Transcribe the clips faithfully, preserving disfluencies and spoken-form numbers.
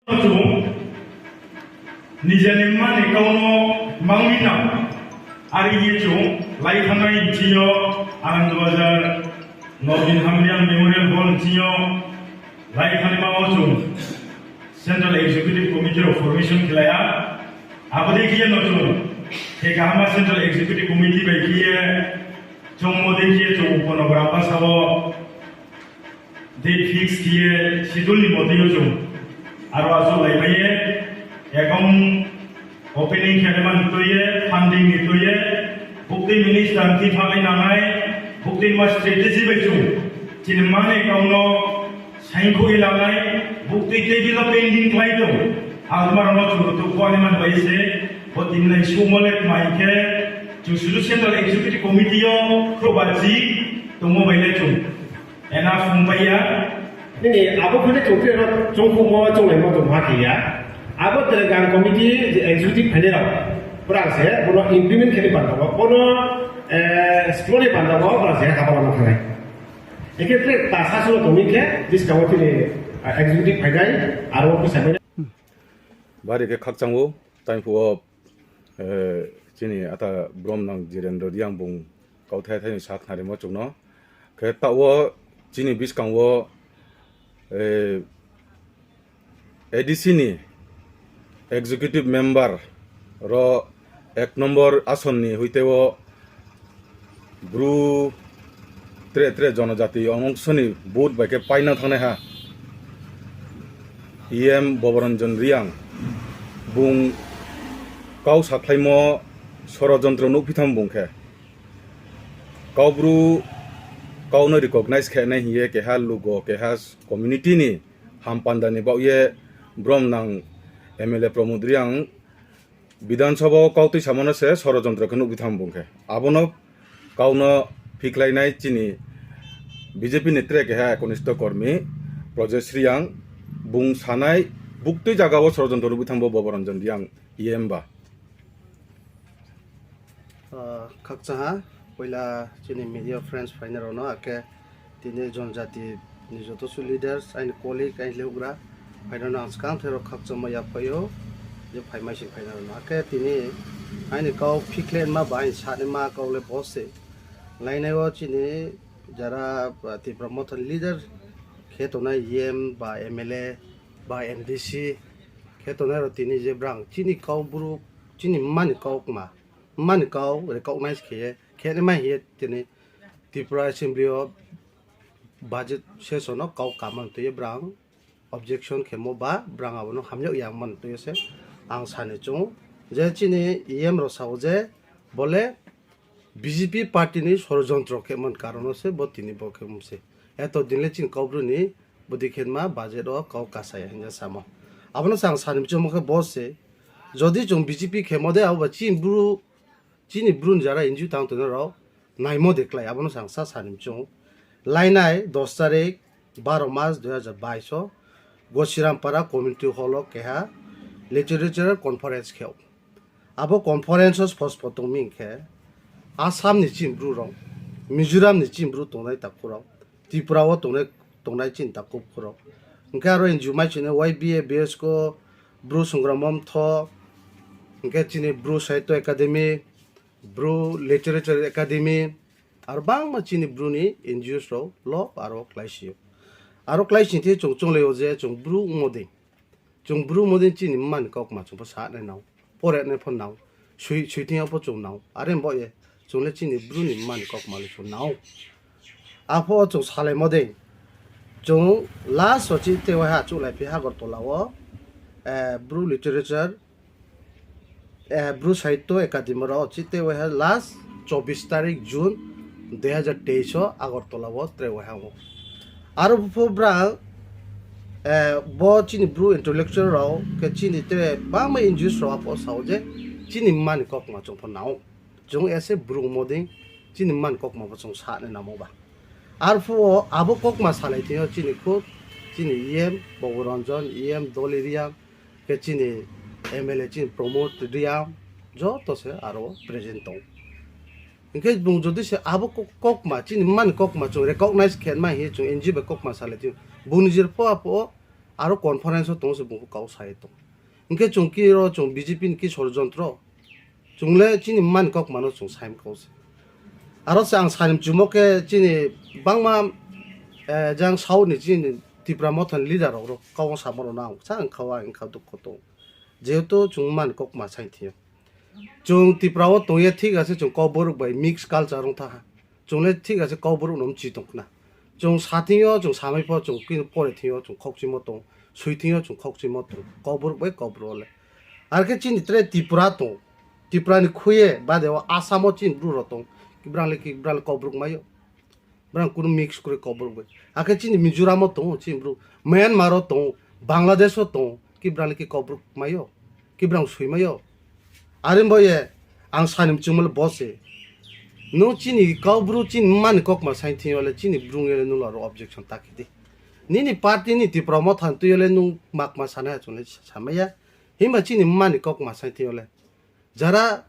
Chung nijeni mani kau no mangmi nang. Are ye chung lai thanngnai bsing yo Anand Bazar Nordin Hamriang Memorial Hall bsing yo lai thanngnai ma wo chung Central Executive Committee rao formation khelai ha. Abo dei khe ye no chung khe kaham ma Central Executive Committee bai khe ye chung mo dei khe ye chung upono brang bsa wo date fix khe ye schedule ni mote yo chung aro achouhlaimai ye account opening khe mani tui ye, funding ni tui ye, buktui minister ni thanngnai nangnai, buktui ma strategy bai chung chini mani kau no saingkhouh ye lanai, buktui table wo pending khlai tong. Ang tma rao no chung rutu kuani man bai se, bo tini nai sumo le kmai khe, chung sudu Central Executive Committee yo khrouhbachi tongmo bai le chung ena phungpai ya. Nini abo khe chung tre no chungkhouhmo chounglaimo tong ha khe ya. Abo Telegram committee je executive phainai rao, brang se bono implement khe ni panda wo, bono, eh, explore ni panda wo brang se haba lama thanngnai. Ekhe tre ta sasulo tongmi khe, buskang wo chini, ah, executive phainai, aro wo khuisa bai. Bari khe khakchang ou, time phuh wo, eh, chini ata Bromnang Jirendra Reang bung kauthai thai ni sakhnarimo chung no. Khe taoh wo chini buskang wo, eh, A D C ni executive member rao ek number ason ni hoite wo Bru tre tre jonojati ongso ni vote bai khe paina thanngnai ha. E M Boboranjan Reang bung kau sakhlaimo sorojontro nuhphi tham bung khe. Kaubru kau no recognize khe nai hing ye keha lugo, keha community ni hampanda ni baoh ye Bromnang M L A Pramod Reang Bidhan Sabha wo kau tuisamo no se sorojontro khe nuhphi tham bung khe. Abo no kau no phikhlai nai chini B J P ni tre keha ekonisto kormi Brajesh Reang bung sanai buktui zaga wo sorojontro nuhphi tham bo Boboranjan Reang E M ba. Ah, khakchang ha, poila chini media friends phainai rao no, akhe tini jonojati ni joto su leaders, aini colleague, aini leugra, phainai rao no ang skang the rao khakchangmo yaphai ou, je phaimai sing phainai rao no. Akhe tini aini kau phikhlaima ba aini sanaima kau le bo se. Lainai wo chini jara, ah, Tipra Motha ni leader khe tongnai E M ba M L A ba M D C khe tongnai rao tini je brang chini kau bru, chini mma ni kau kma, mma ni kau recognize khe ye, khe nai mai hing ye tini Tripura Assembly wo budget session wo kau kamang tui ye brang objection khemo ba, brang abo no hamyag ya man tui ye se ang sa ni chung ou. Je chini E M rao sa ou je, bo le B J P party ni sorojontro khe man karon no se bo tini bo khe mse. Eto din le chini kau bru ni bodei khe ma budget wo kau kasa ya hing ye samo. Abo no se ang sa ni mchumo khe bo se, jodi chung B J P khemo de abo ba chini bru, chini bru ni jara N G O tang tongnai rao naimo de klái, abo no se ang sa sa ni mchung ou. Lainai dos tarik, baro March dui hazar bais wo Gosirampara Community Hall wo keha literature conference khe ou. Abo conference wo spo spo tong mi hing khe, Assam ni chini bru rao, Mizoram ni chini bru tongnai takhu rao, Tripura wo tongnai, tongnai chini takhu rao, hing khe aro N G O mai chini Y B A, BSCO, Bru Songramo Mtho, hing khe chini Bru Sahitya Academy, Bru Literature Academy, aro bangma chini bru ni N G Os rao lo aro kláisi ou. Aro kláising the chung chounglai ou je chung bru ongmo dei, chung bru ongmo dei chini mma ni kaukma chung pho sa nai nang, pore nai pho nang, soi, soi thing yo pho chung nang, are bo ye chung le chini bru ni mma ni kaukma le chung nang. Apho chung salaimo dei, chung last wo chini tre waiha achouhlaiphi Agartala wo, eh, Bru Literature, eh, Bru Sahitya Academy rao chini tre waiha last chobbish tarik June dui hazar teis wo Agartala wo tre waiha ou. Aro pho brang, eh, bo chini bru intellectual rao khe chini tre bangma N G Os rao apho sa ou je chini mma ni kaukma chung pho nang ou. Chung ese bru ongmo dei chini mma ni kaukma pho chung sa nai nangmo ba. Arphuh wo abo kaukma salai thing yo chini khub, chini E M Boboranjan, E M Dolly Reang, khe chini M L A chini Pramod Reang, joto se aro present tong. Hing khe bung jodi se abo kau-, kaukma, chini mma ni kaukma chung recognize khe mai hing ye chung N G O bai kaukma salai thing yo, bung ni jir pho apho Aro conference wo tong se bung kau sa ye tong. Hing khe chung ki ro chung B J P ni ki sorojontro. Chung le chini mma ni kaukma no chung saim kau se. Aro se ang sani mchumo khe chini bangma, eh, jang South ni chini Tipra Motha ni leader rao ro kau samo rao no ang sa ang kha wa ang kha dukho tong. Jehetu chung mma ni kaukma saing thing yo. Chung Tipra wo tong ye thik ase chung Kaubru bai mix culture ong tha ha. Chung le thik ase Kaubru no mchi tong khna. Chung sa thing yo, chung samai pho, chung kini pore thing yo, chung khaukchimo tong, sui thing yo, chung khaukchimo tong, Kaubru bai Kaubru le. Ar khe chini tre Tripura tong, Tripura ni khui ye, bade wo Assam wo chini Bru rao tong, ki brang le ki brang le Kaubru mai yo. Brang kunu mix kri Kaubru bai. Akhe chini Mizoram wo tong, chini Bru, Myanmar wo tong, Bangladesh wo tong, ki brang le ki Kaubru mai yo, ki brang sui mai yo. Are bo ye, ang sani mchungmo le bo se. Nung chini Kaubru chini mma ni kaukma saing thing yo le chini Bru ong ye le nung lo aro objection ta khe di. Nini party ni Tipra Motha ni tui yo le nung kma kma sanai ha chung le samai ya. Himba chini mma ni kaukma saing thing yo le. Jara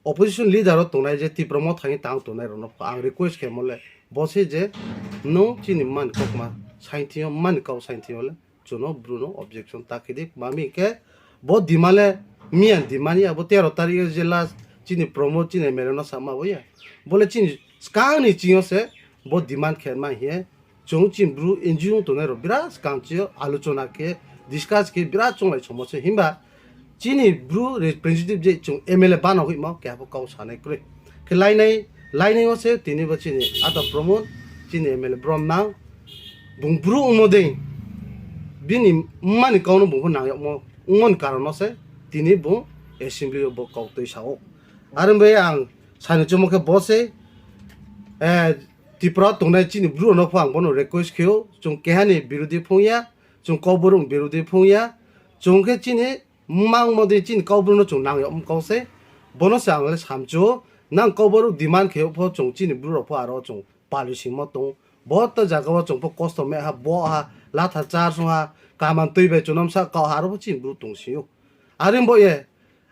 opposition leader wo tongnai je Tipra Motha ni tang tongnai rao no pho ang request khemo le bo se je nung chini mma ni kaukma saing thing yo, mma ni kau saing thing yo le chung no Bru no objection ta khe di, mami khe bo demand le miyan demand ya, bo tero tarik yo je last chini Pramod chini M L A no sama bo ya. Bo le chini skang ni ching yo se bo demand khe ma hing ye chung chini Bru N G O tongnai rao birat skang ching yo alochona khe, discuss khe birat chounglai somo se. Himba chini Bru representative je chung M L A bano hoihmo keha pho kau sanai kroi. Khe lainai, lainai wo se tini bo chini ata Pramod, chini M L A Bromnang, bung Bru ongmo dei, bini mma ni kau no bung pho nang yagmo ongmo ni karon no se tini bung assembly yo bo kau tuisa ou. Are bai ang sani choungmo khe bo se, eh, Tripura tongnai chini Bru rao no pho ang bono request khe ou, chung keha ni birodi phung ya, chung Kaubru ni birodi phung ya, chung khe chini mma ongmo dei chini Kaubru no chung nang yagmo kau se, bono se ang le samchu ou, nang Kaubru demand khe ou pho chung chini Bru rao pho aro chung palisingmo tong, bo to zaga wo chung pho kosto me ha, bo ha, latha char sung ha, kaman tui bai chung no bsa kau ha, aro pho chini Bru tong sing ou. Are bo ye,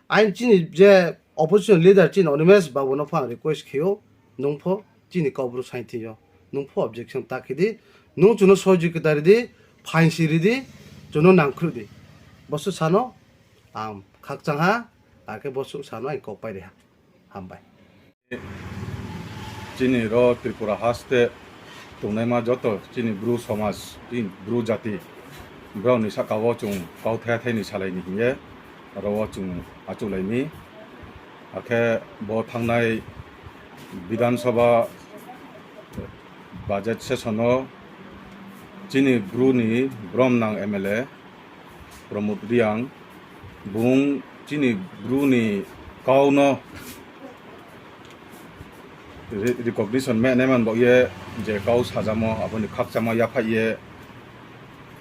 aini chini je opposition leader chini Animesh Babu no pho ang request khe ou, nung pho chini Kaubru saing thing yo, nung pho objection ta khe di, nung chung no sohojogita ri di, phaingsi ri di, chung no nangkhruh di. Bosuh sa no ang khakchang ha, akhe bosuh sa no ang kau pai ri ha. Hambai. Chini ro Tripura haste tongnaima joto chini Bru somaj, chini Bru jati, brao ni sahka wo chung kauthai thai ni salai ni hing ye, aro wo chung achouhlai mi. Akhe bo thanngnai Bidhan Sabha budget session wo chini Bru ni Bromnang M L A Pramod Reang, bung chini Bru ni kau no re-, recognition me nai man baoh ye je kau sajamo, abo ni khakchangmo yaphaih ye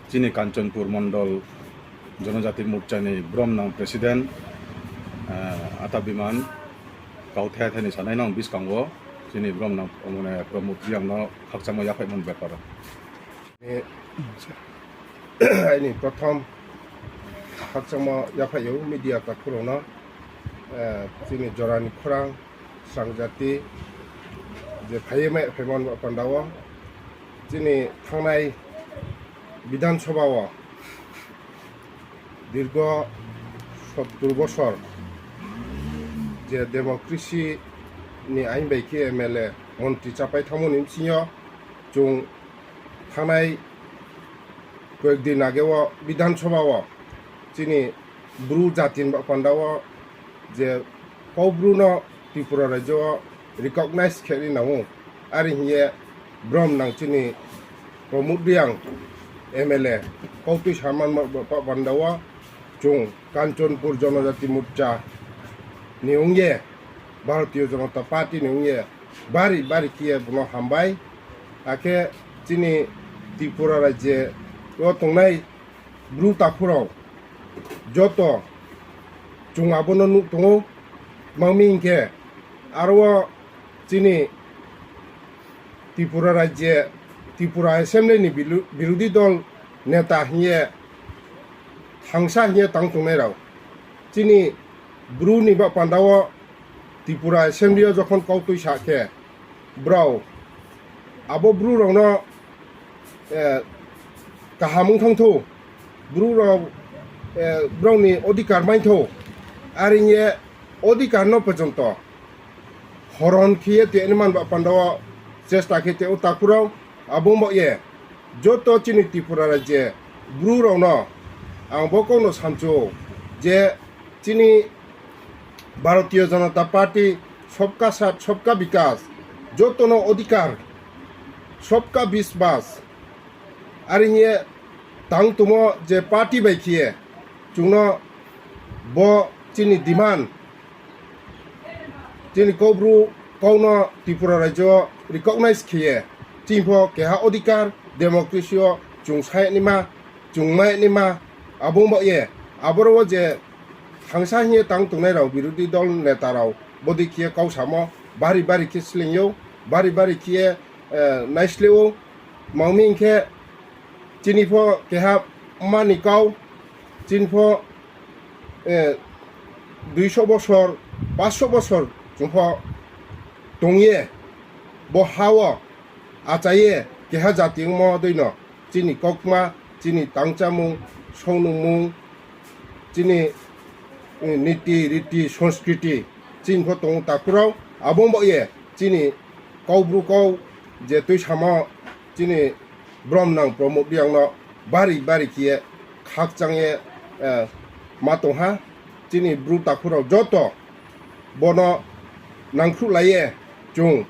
chini Kanchanpur Mondol Jonojati Morcha ni Bromnang President, eh, Ata Biman, kauthai thai ni sanai nang buskang wo chini Bromnang, mane, Pramod Reang no khakchangmo yaphaihmo ni bepar wo. Aini prothom khakchangmo yaphaih ou media takhu rao no, eh, chini jora ni khorang, srangjati, je phai ye mai phaimo ni panda wo, chini thanngnai Bidhan Sabha wo dirgho sottor bosor je democracy ni ain bai khe M L A montri chapai thanngmo ni bsing yo chung thanngnai koyek din age wo Bidhan Sabha wo chini Bru jati ni bah panda wo je Kaubru no Tripura rajyo wo recognize khe ri nang ou. Are hing ye Bromnang chini Pramod Reang M L A kautuisa man bah panda wo chung Kanchanpur Jonojati Morcha ni ong ye, Bharatiya Janata Party ni ong ye, bari bari khe ye bung no hambai. Akhe chini Tripura rajyo wo tongnai Bru takhu rao joto chung abo no nuh tong ou, tma hing khe aro wo chini Tripura rajyo, Tripura Assembly ni bilu-, birodi dol neta hing ye, thangsa hing ye tang tongnai rao, chini Bru ni bah panda wo Tripura Assembly yo jokhon kautuisa khe, brao abo Bru rao no, eh, kaham ong thang thou, Bru rao, eh, brao ni odhikar maithou. Are hing ye odhikar no porjonto horon khe ye tini man ba panda wo chesta khe tong ou takhu rao. Abo ong ba ye joto chini Tripura raijye Bru rao no ang bo kau no samchu ou je chini Bharatiya Janata Party, Sabka Saath, Sabka Vikas, joto no odhikar, Sabka Vishwas, are hing ye tang tongmo je party bai khe ye chung no bo chini demand, chini Kaubru kau no Tripura raijyo wo recognize khe ye, chini pho keha odhikar, democracy wo chung sa naima, chung mai naima, abo ong ba ye, aboro wo je thangsa hing ye tang tongnai rao birodhi dol neta rao bodei khe ye kau samo, bari bari khe sleing ou, bari bari khe ye, eh, naisleh ou, mangmi hing khe chini pho keha mani kau, chini pho, eh, দুইশো বছর, পাঁচশো বছর chung pho tong ye, bo ha wo achai ye keha jati ongmo dei no chini kaukma, chini tangchamung, songnungmung, chini, eh, niti, riti, sanskriti, chini pho tong ou takhu rao, abo ong ba ye chini Kaubru kau je tuisamo chini Bromnang Pramod Reang no bari bari khe ye khakchang ye, eh, ma tong ha. Chini Bru takhu rao joto bono nangkhruhlai ye chung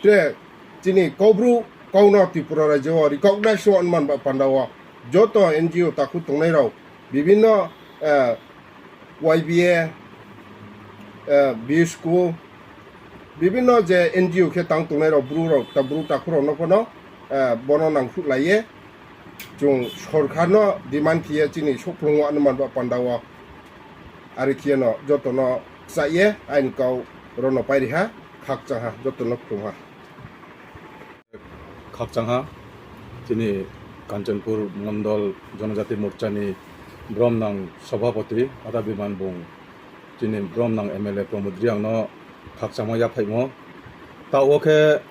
tre chini Kaubru kau no Tripura raijyo wo recognize ong man ba panda wo joto N G O takhu tongnai rao bibhinno, eh, Y B A, eh, BISCO, bibhinno je N G O khe tang tongnai rao Bru rao, ta Bru takhu rao no pho no, eh, bono nangkhruhlai ye chung sorkar no demand khe ye chini souhphlung wo anuman ba panda wo. Are khe ye no joto no kchaih ye aini kau rao no pairi ha, khakchang ha, joto no khlum ha. Khakchang ha, chini Kanchanpur Mondol Jonojati Morcha ni Bromnang Sobhapoti Ada Biman bung, chini Bromnang M L A Pramod Reang no khakchangma yaphaihmo. Taoh wo khe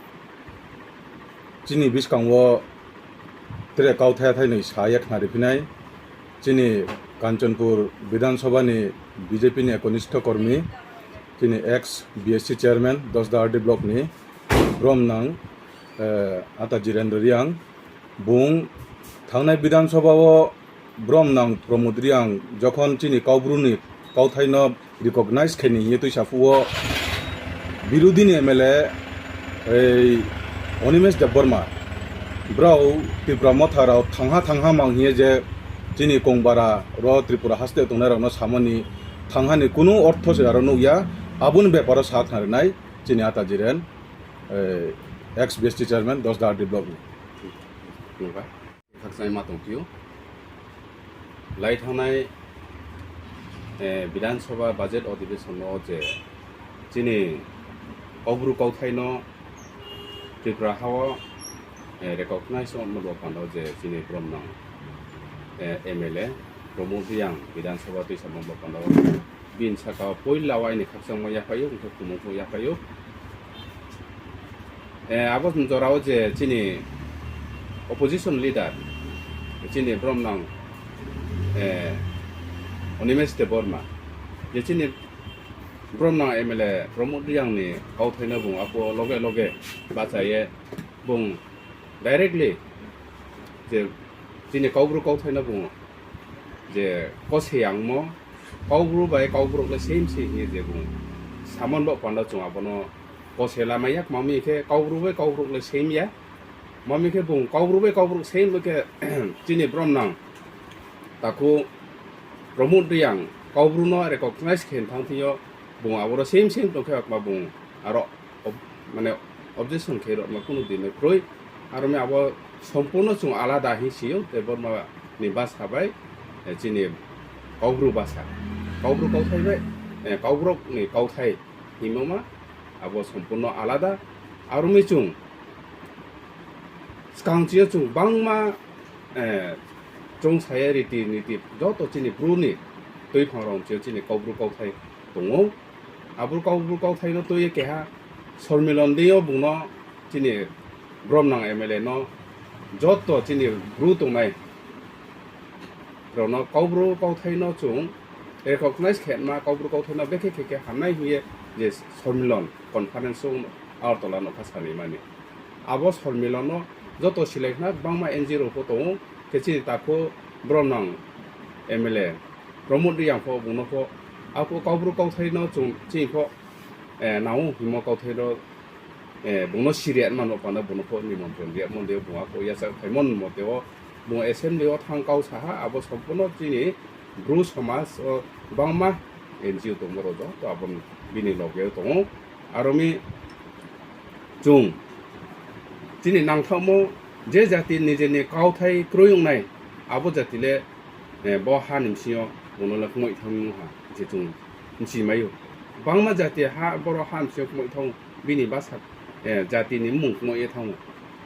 chini buskang wo tre kauthai thai noi sa ye khnari phinai. Chini Kanchanpur Bidhan Sabha ni B J P ni eknistho kormi, chini ex B S C chairman, Dasda R D block ni, Bromnang, eh, Ata Jirendra Reang, bung thanngnai Bidhan Sabha wo Bromnang Pramod Reang jokhon chini Kaubru ni kauthai no recognize khe ni hing ye tuisa phuh wo birodhi ni M L A, ei, Animesh Debbarma, brao Tipra Motha rao thangha thangha mang hing ye je chini kongbara ro Tripura haste tongnai rao no samo ni thangha ni kunu ortho se aro nuh ya, abo ni bepar wo sa khnari nai chini Ata Jiren, eh, ex B S C chairman, Dasda R D block ni. Khakchangma tongphi ou. Lai thanngnai, eh, Bidhan Sabha budget odhibeshon no je chini Kaubru kauthai no Tripura ha wo, eh, recognize ongmo bo panda wo je chini Bromnang, eh, M L A Pramod Reang Bidhan Sabha tuisamo bo panda wo bini saka wo poila wo aini khakchangma yaphai ou, hing khe khumung pho yaphai ou. Eh, abo jora wo je chini opposition leader, chini Bromnang, eh, Animesh Debbarma, je chini Bromnang M L A Pramod Reang ni kauthai no bung abo loge loge bacha ye bung directly je chini Kaubru kauthai no bung je kose yangmo, Kaubru bai Kaubrouh le same se hing ye je bung samon bo panda chung abo no kose lamai ya, mangmi khe Kaubru bai Kaubrouh le same ya, mangmi khe bung Kaubru bai Kaubrouh same khe chini Bromnang takhu Pramod Reang Kaubru no recognize khe thanng thing yo bung abo ro same same tong khe kma bung aro ob-, mane objection khe rao ma kunu din no kroi. Aro mi abo sompurno chung alada hing si ou, Debbarma ni basa bai, eh, chini Kaubru basa, Kaubru kauthai bai, eh, Kaubrouh ni kauthai hingmo ma, abo sompurno alada. Aro mi chung skang chini yo chung bangma, eh, chung sa ye riti niti joto chini Bru ni tuiphang rao chini yo chini Kaubru kauthai tong ou. Abo Kaubru kauthai no tui ye keha sormilon dei yo bung no chini Bromnang M L A no joto chini Bru tongnai rao no Kaubru kauthai no chung recognize khe ma, Kaubru kauthai no bekhe khe khe hamnai hing ye je Sormilon conference o Agartala no kha sanaimani. Abo Sormilon no joto silai khna gbangma N G O rao pho tong ou, khe chini takhu bronang M L A Pramod Reang pho bung no pho, aphuh Kaubru kauthai no chung chini pho nang ou hingmo kauthai no bung no siri ya mano panda bung no pho nimantron ri ya mon de bung aphuh yachak phaimo ni mote wo bung assembly wo thanng kau sa ha, abo sompurno chini Bru somaj wo gbangma N G O tongmo rao joto abo bini loge wo tong ou. Aro mi chung chini nangthaohmo je jati ni je ni kauthai kroi ong nai, abo jati le bo ha ni bsing yo bung no le kmoih thanng ha je chung bchimai ou. Gbangma jati ha, boro ha ni bsing yo kmoih thanng ou, bini basa, jati ni mmung kmoih ye thanng ou.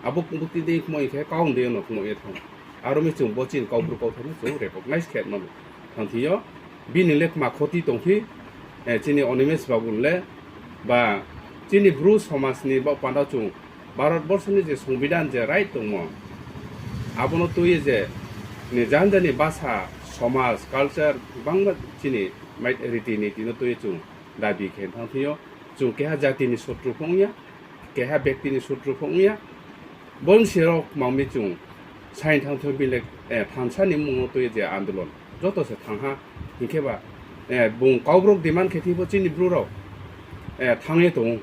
Abo bukti dei kmoih khe kau dei yo no kmoih ye thanng ou. Aro mi chung bo chini Kaubru kauthai no chung recognize khe ma thanng thing yo, bini le kma khoti tongphi, chini Animesh Babu le, ba chini Bru somaj ni baoh panda chung Bharat borso ni je Songbidhan je right tongmo, abo no tui ye je ni janja ni basa, somaj, culture, gbangma chini mai riti niti no tui ye chung dabi khe thanng thing yo, chung keha jati ni sotru pho ong ya, keha bekti ni sotru pho ong ya. Bo bsing rao kmang mi chung saing thanng thing yo bile, thansa ni mmung no tui ye je andolon joto se thanng ha. Hing khe ba, bung Kaubrouh demand khe thing pho chini Bru rao thanng ye tong ou.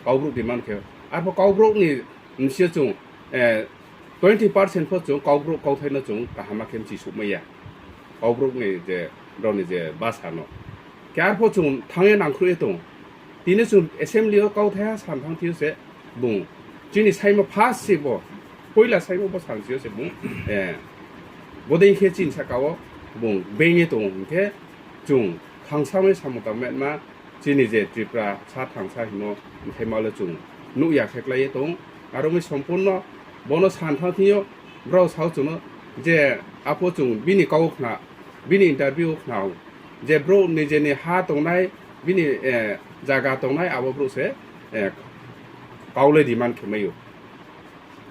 Kaubrouh demand khe, arpho Kaubrouh ni bsing yo chung twenty percent pho chung Kaubrouh kauthai no chung kaham khe bchi souhmai ya. Kaubrouh ni je, brao ni je basa no. Khe arpho chung thanng ye nangkhruh ye tong ou. Tini chung assembly yo kauthai ha san thanng thing yo se bung chini saimo first se bo, poila saimo bo sansi yo se bung, bodei khe chini saka wo bung being ye tong ou hing khe chung thangsa mai samung tang metma chini je Tripura sa thangsa hingmo mthaima le chung nuh ya khe klái ye tong ou. Aro mi sompurno bo no san thanng thing yo brao sao chung no je aphuh chung bini kau khna, bini interview khna ou, je brouh ni je ni ha tongnai, bini zaga tongnai abo brouh se kau le demand khe mai ou.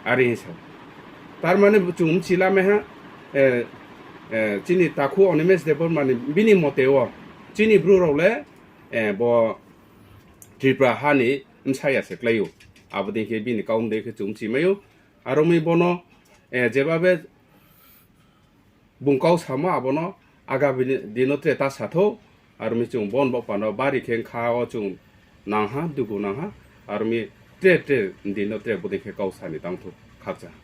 Are hing sa. Tar mane chung bchi lamai ha, chini takhu Animesh Debbarma ni bini mote wo chini Bru rao le bo Tripura ha ni bsa ya se klái ou. Abo dei khe bini kau dei khe chung bchimai ou. Aro mi bo no, jebabe bung kau samo abo no agami din no tre ta sa thou, aro mi chung bo ni baoh panda bari khe kha wo chung nang ha, dugu nang ha, aro mi tre tre din no tre bodei khe kau sa ni tang thou khakchang.